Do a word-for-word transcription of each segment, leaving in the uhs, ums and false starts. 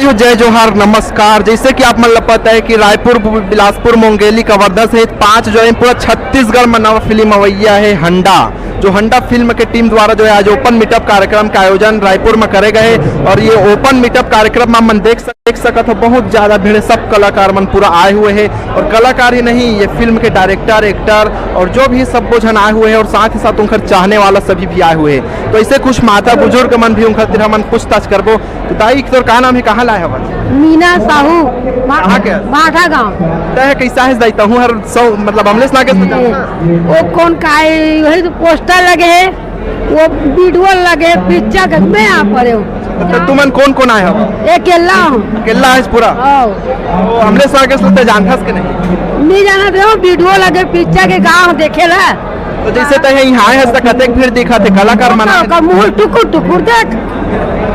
तो जय जोहार, नमस्कार। जैसे कि आप मन ल पता है कि रायपुर, बिलासपुर, मुंगेली, कवर्धा सहित पांच जो है पूरा छत्तीसगढ़ में नवा फिल्म अवैया है हंडा, जो हंडा फिल्म के टीम द्वारा जो है आज ओपन मीटअप कार्यक्रम का आयोजन रायपुर में करे गए है। और ये ओपन मीटअप कार्यक्रम में मन देख सक-, देख सकत हो, बहुत ज्यादा भीड़ है, सब कलाकार मन पूरा आए हुए हैं। और कलाकार ही नहीं, ये फिल्म के डायरेक्टर, एक्टर और जो भी सब वो झन आए हुए हैं और साथ ही साथ उनकर चाहने वाला सभी भी आए हुए हैं। तो ऐसे कुछ माता बुजुर्ग मन भी उनकर तीर हमन पूछताछ करबो। तो दाई, तोर का नाम है, कहाँ लाए हवन? मीना साहू, मा-, कहाँ के? बाघा गांव। तय कैसा है दाई, तहूँ हर सौ, मतलब, अमलेश नागेश को जानता? वो कौन का है, वही तो पोस्टर लगे है, वो वीडियो लगे है, पिक्चर के, मैं आ पड़े हूँ। तो तुमन कौन कौन आए हवन? अकेला हूँ। अकेला है पूरा? हाँ। तो अमलेश नागेश ल तय जानथस के नहीं? नहीं जाना थे, वो वीडियो लगे, पिक्चर के गाँव देखे ला। तो जैसे तय यहाँ आए हस, त कतेक भीड़ दिखत है, कलाकार मन आए? ओकर मुंह टुकुर टुकुर देख,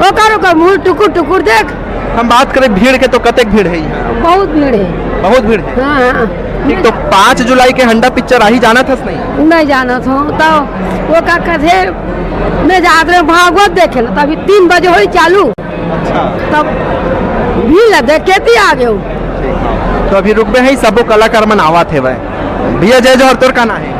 ओकर, ओकर मुंह टुकुर टुकुर देख। हम बात करें भीड़ के, तो कतेक भीड़ है यहाँ? बहुत भीड़ है। बहुत भीड़ है। हाँ, हाँ। ठीक, तो पाँच जुलाई के हंडा पिक्चर आही, जानत हस नहीं? नहीं जानत हूँ, तो वो का कथे, मैं जात रहे भागवत देखे ला, तभी तीन बजे होई चालू। अच्छा। तब भीड़ ला देख के ती आ गए। तो अभी रुकबे है, सबो कलाकार मन आवत हेवय। भैया जय जोहर, तोर का नाम है?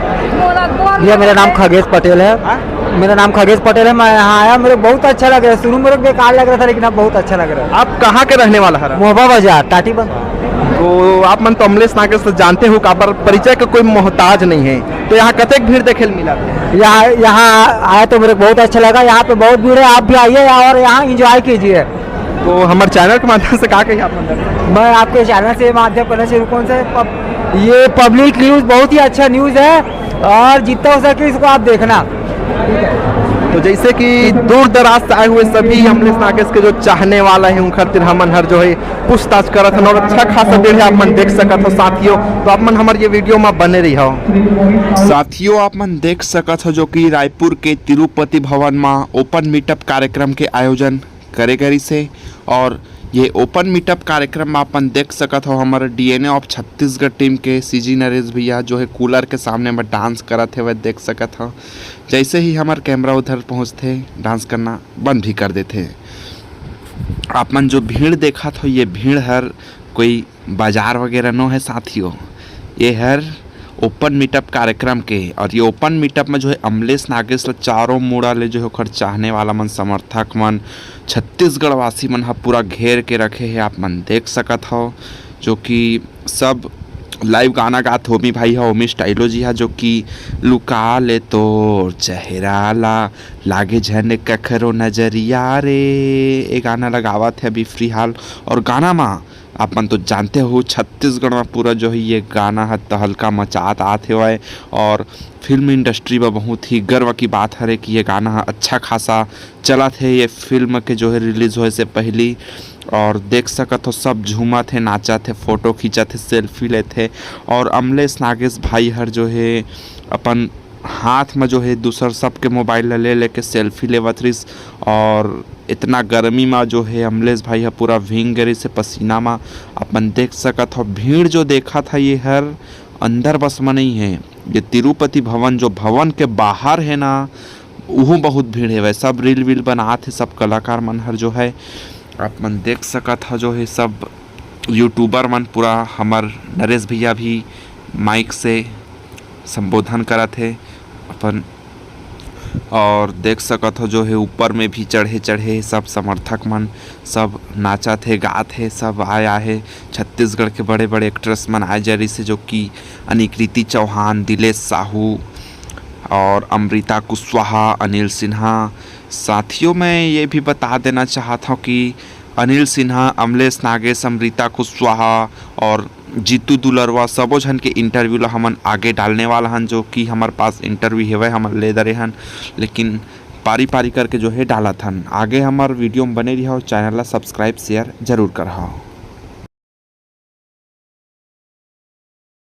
भैया, मेरा नाम खगेश पटेल है। हाँ? मेरा नाम खगेश पटेल है। मैं यहाँ आया, मेरे को बहुत अच्छा लग रहा है। शुरू में मेरे को बेकार लग रहा था, लेकिन अब बहुत अच्छा लग रहा है। आप कहाँ के रहने वाला है? मोहबा बाजार, टाटी बंद। तो आप मन तो अमलेश नागेश से जानते हो, काबर परिचय का कोई मोहताज नहीं है। तो यहाँ कतेक भीड़ देखे ल मिला? यहाँ, यहाँ आया तो मेरे को बहुत अच्छा लगा। यहाँ पे बहुत भीड़ है, आप भी आइए और यहाँ एंजॉय कीजिए। तो हमारे चैनल के माध्यम से का कही आप मन? मैं आपके चैनल से माध्यम करना चाहूँ, कौन सा है? पब-, ये पब्लिक न्यूज़ बहुत ही अच्छा न्यूज़ है और जितना हो सके इसको आप देखना। तो जैसे कि दूर दराज से आए हुए सभी अमलेश नागेश के जो चाहने वाला है, उनकर तीर हमन हर जो है पूछताछ करत हन और अच्छा खासा भीड़ है, आप मन देख सकत हो साथियों। तो आप मन हमारे ये वीडियो में बने रही हो। साथियों, आप मन देख सकत हो जो कि रायपुर के तिरुपति भवन में ओपन मीटअप कार्यक्रम के आयोजन करे गए रिहिसे। और ये ओपन मीटअप कार्यक्रम में अपन देख सकत हो, हमर डीएनए ऑफ छत्तीसगढ़ टीम के सीजी नरेश भैया जो है कूलर के सामने में डांस करत हेवय, देख सकत हो। जैसे ही हमर कैमरा उधर पहुंचथे, डांस करना बंद भी कर देथे। आप मन जो भीड़ देखत हो, ये भीड़ हर कोई बाजार वगैरह नो है साथियों, ये हर ओपन मीटअप कार्यक्रम के। और ये ओपन मीटअप में जो है अमलेश नागेश ला चारों मुड़ा ले जो है ओकर चाहने वाला मन, समर्थक मन, छत्तीसगढ़ वासी मन ह पूरा घेर के रखे हे। आप मन देख सकत हो जो कि सब लाइव गाना गात हे। ओमी भाई ह, ओमी स्टाइलो जी ह, जो कि लुका ले तोर चेहरा ला, लागे झन कखरो नजरिया रे, ये गाना लगावत हे अभी फिलहाल। और गाना मा आप मन तो जानते हो, छत्तीसगढ़ में पूरा जो है ये गाना ह तहलका मचात आत हेवय और फिल्म इंडस्ट्री बर बहुत ही गर्व की बात हरे कि ये गाना ह अच्छा खासा चलत हे ये फिल्म के जो है रिलीज होए से पहली। और देख सकत हो, सब झूमत हे, नाचत हे, फोटो खींचत हे, सेल्फी लेत हे। और अमलेश नागेश भाई हर जो है अपन हाथ में जो है दूसर सबके मोबाइल ला ले लेके सेल्फी लेवत रिस। और इतना गर्मी में जो है अमलेश भाई ह पूरा भींग गे रिस हे पसीना में। अपन देख सकत हो, भीड़ जो देखत ह ये हर अंदर बस में नहीं है, ये तिरुपति भवन, जो भवन के बाहर है ना, उहू बहुत भीड़ हेवय। सब रील वील बनात हे सब कलाकार मन हर जो है। आप मन देख सकत ह जो है सब यूट्यूबर मन, पूरा हमर नरेश भैया भी माइक से संबोधन करत हे अपन। और देख सकत हो जो है ऊपर में भी चढ़े चढ़े सब समर्थक मन सब नाचत हे, गात हे, सब आय आहे। छत्तीसगढ़ के बड़े बड़े एक्ट्रेस मन आए जा रहिस हे, जो कि अनिकृति चौहान, दिलेश साहू और अमृता कुशवाहा, अनिल सिन्हा। साथियों, मैं ये भी बता देना चाहत हूँ कि अनिल सिन्हा, अमलेश नागेश, अमृता कुशवाहा और जीतू दुलरवा, सबो झन के इंटरव्यू ला हमन आगे डालने वाला हन, जो कि हमर पास इंटरव्यू हेवय, हमन ले दरे हन, लेकिन पारी पारी करके जो है डालत हन। आगे हमर वीडियो में बने रहिहो, चैनल ला सब्सक्राइब, शेयर जरूर करहो।